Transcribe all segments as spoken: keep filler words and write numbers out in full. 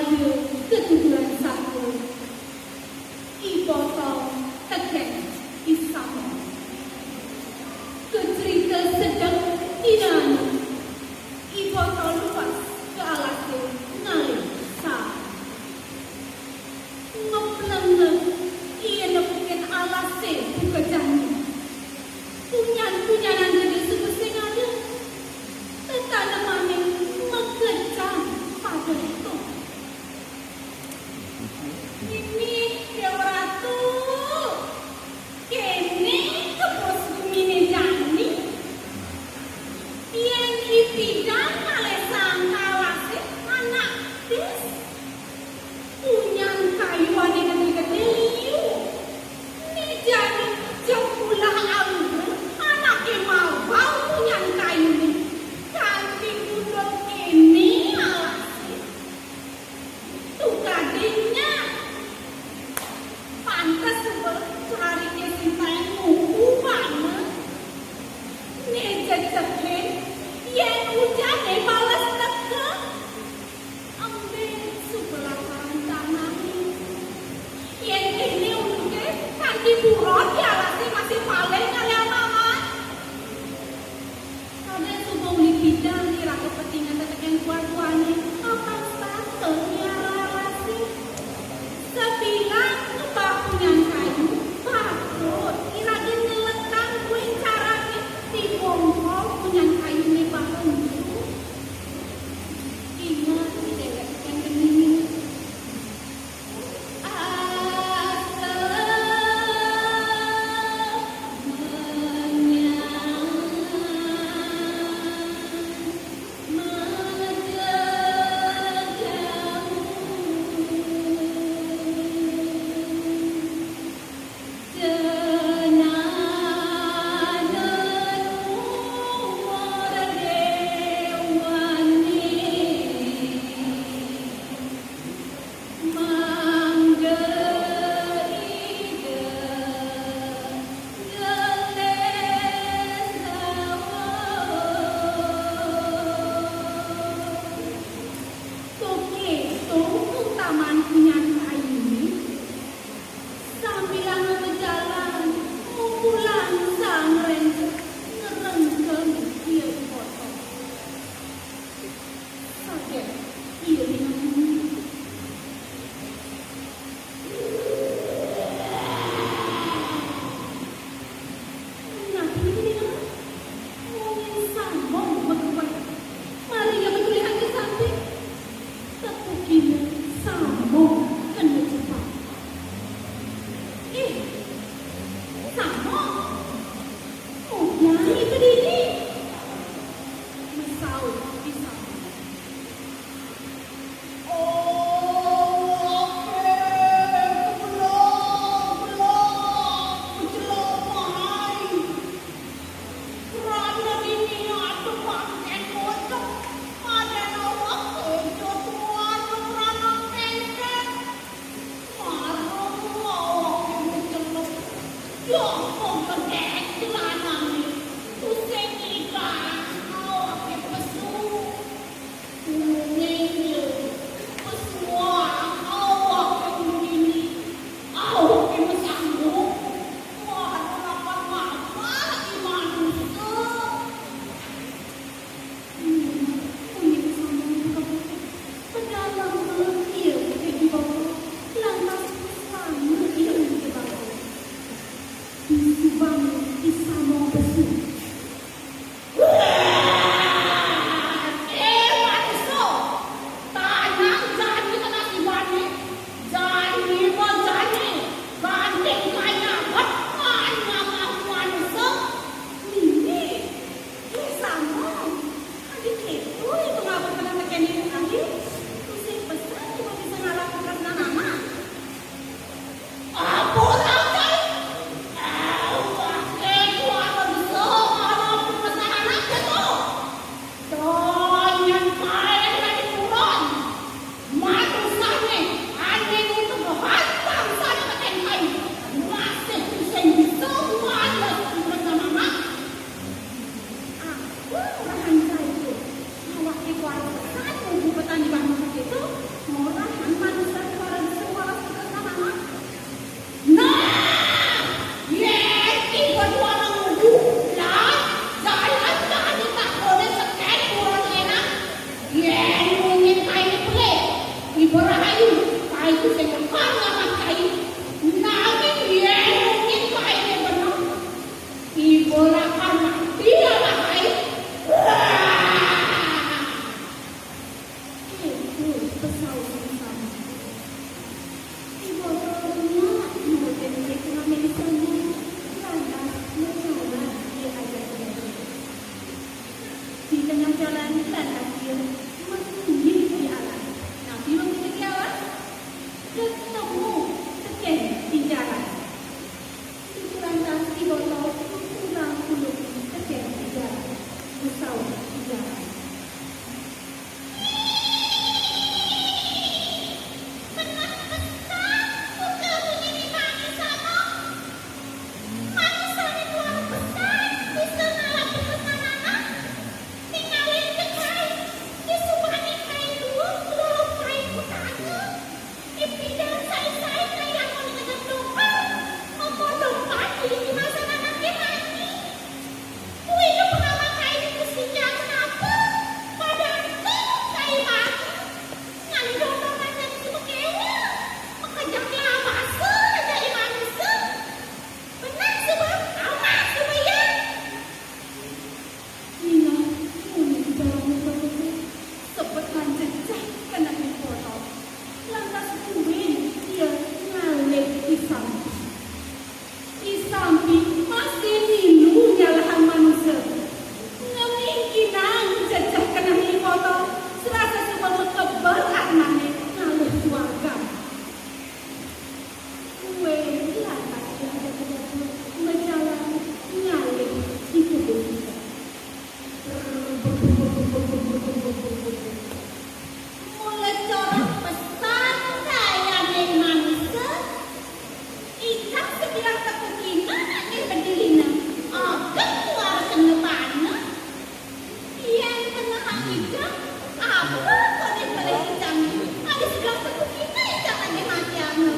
Ketuturan saku, I Poto tekén I Samo. Kecerita sedek dina anu, I Poto luas ka alasé ngalih saé. Ngeplengek ia nepukin alasé buka jani. Punyan-punyanan gedé suba sing ada. Tetanemané makejang pada to. Ini Déwa Ratu, kéné kebos guminé jani. Yén I Pidan ngalih saang ka alasé anak dés. Punyan kayu ané gedé-gedé liu. Né jani jepulah aluhur anaké mabal punyan kayuné. Kanti gundul kéné alasé. Tukadinnya. Pantes suba cariké sing taén ngupu banget. Né jejegin, yén ujané bales teka. Embé suba lakaran tanahin. Yén kéné uluké kanti buron di alasé masih paléh ngalih amamat. Kadén suba uli pidan iraga petingan tetekén tua-tuané, mapan setata miara alasé. Sabilang ngebah punyan kayu, patut iraga nyelekang buin carané, dibongkol punyan kayuné bareng. Inget, déwék yang ngening. Masunyi di alas. Napi maksud di alas? Ketemu tekén di jalan. Lantas I Botol nuturang ulun tekén di jalan. Besaut di jalan. Keneh pesan, buka bunyi di manis, Abang. Manis ané tuara pesan, bisa ngalap pesan anak. Tingalin kekai, disubané kai dua, lalu kai kutanya. Ipidan sai-sai kai lamun ngedep dompet, membawa dompet di masa anak mani. Kuwi ke pengalaman kai di Kusinya kenapa? Padahal kai banget. Ngalih dompet aja bisa bekewa. Mekejang kelabasa aja di manusia. Benar sebab amat supaya. Nina, munyi bicara muka tutu, sebet mancecah keneh di botol. Lantas buin ia ngalih di sampi. Di sampi masih milu nyalahan manusia. Ngemingkinang cecah keneh di botol, serasa suba mekeber atmané ngalih suarga. Kué lantas diajak bejalan, bejalan ngalih di kebun pisang. Mula corah pesan sayaning manusia, icang sebilang tekukina nangih bedilina, ageng tuara kena bana. Yén kenehang icang, apa koné pelih icangé? Adi sebelah tekukina icang nagih matianga.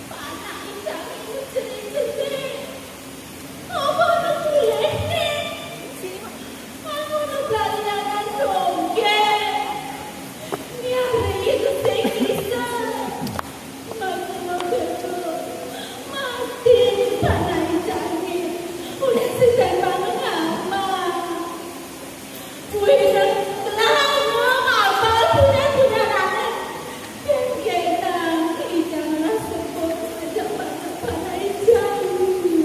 Panak icangé jerit-jerit. Apa nu pelihné? Anu nu balianan dogén. Miari sing bisa. Mati panai jangin, udah sedang bangun amat. Wih, telah ngomong apa punya punya anak. Dan genang, ijanganlah sebut saja panai jangin.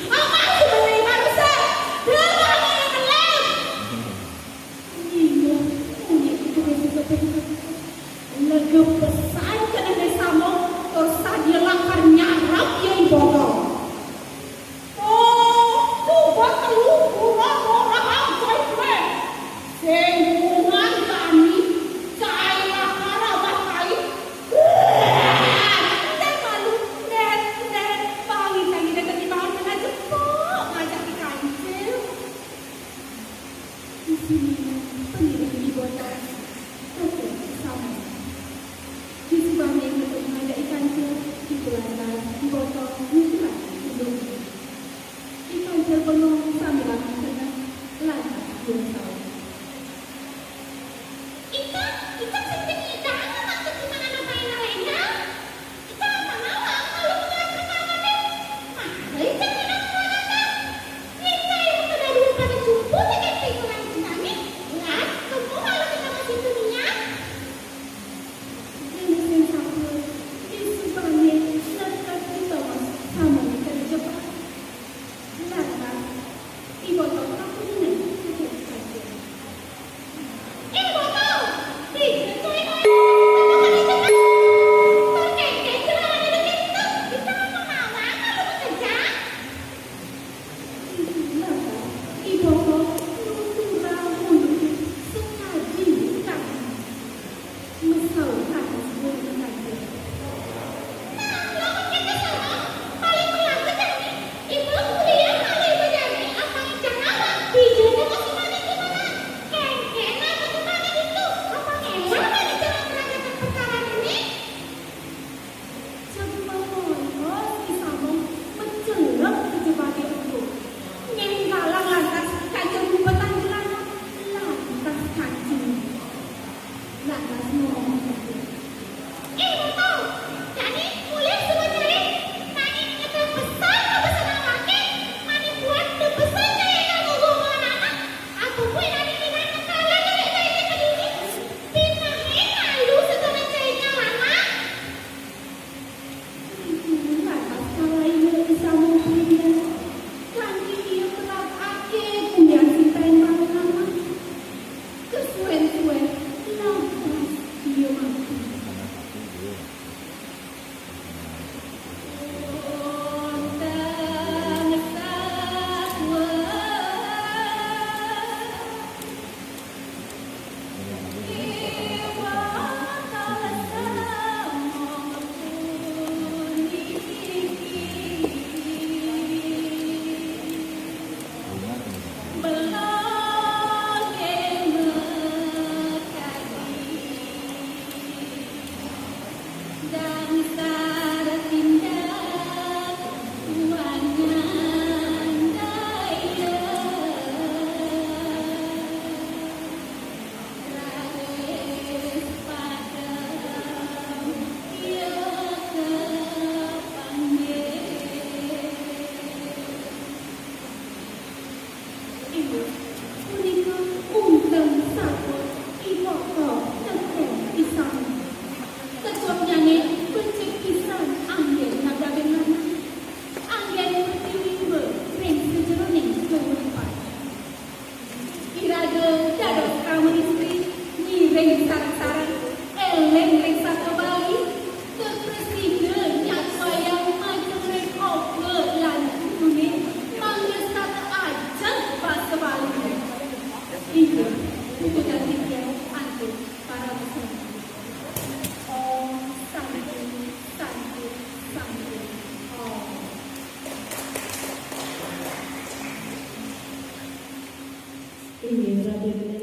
Apa sebenarnya manusia? Dia yang melek. Nyium, munyi itu geus kepencet. Lega pesan keneh Samong, tur sadia lakar nyarap ia I Botol. Oh, coba telu kurang orang ajaib weh. Sing kurang jani, cai lakar abah kai. Ntar malu, ntar, ntar, pangi cai ntar ketimbang kena jepok, ngajak di kancil. Di sini pengiring di botol, tapi sama. Di sebelah itu ada ikan cil, di belakang di botol, nyusulan di botol. Ikan cil bengong sambil makan tengah, lantas dia tahu. Ikan, ikan sing hidangan maksud kita anak main lenga. Kita apa mawar kalau mengaku mawar deh? Mari kita menang mawar. Kita yang kedua pada sumput dengan tinggalan kami. Lah, kamu kalau kita masih dunia. Ini sing satu, di sebelah ini, dekat kita mas, sama kita di Jepang. Lantas, I Botol aku ini, aku saja. Ibu kuliah malah ibu jadi apa yang jangan. Bijanya masih mana gimana? Kengkena bagaimana itu? Apa ngelah dari cara menanyakan perkara ini? Jebak polos di Samong mencelep ke jebake empuk. Nyai Galang lantas Inggih punika unggal sampun I Koko neked pisan. Ketuaknyané becik pisan anggén ngadaging anak. Anggén pratiwimba ring sajeroning kauripan. Iraga dados krama istri ngiring sareng-sareng éling ring satua Bali, kaprasida nyatuayang majeng ring oka lan guruné mangda setata ajeg basa Bali. Inggih, puputang titiang antuk parama santi. Om Santi, Santi, Santi, Om. Inggih, Raden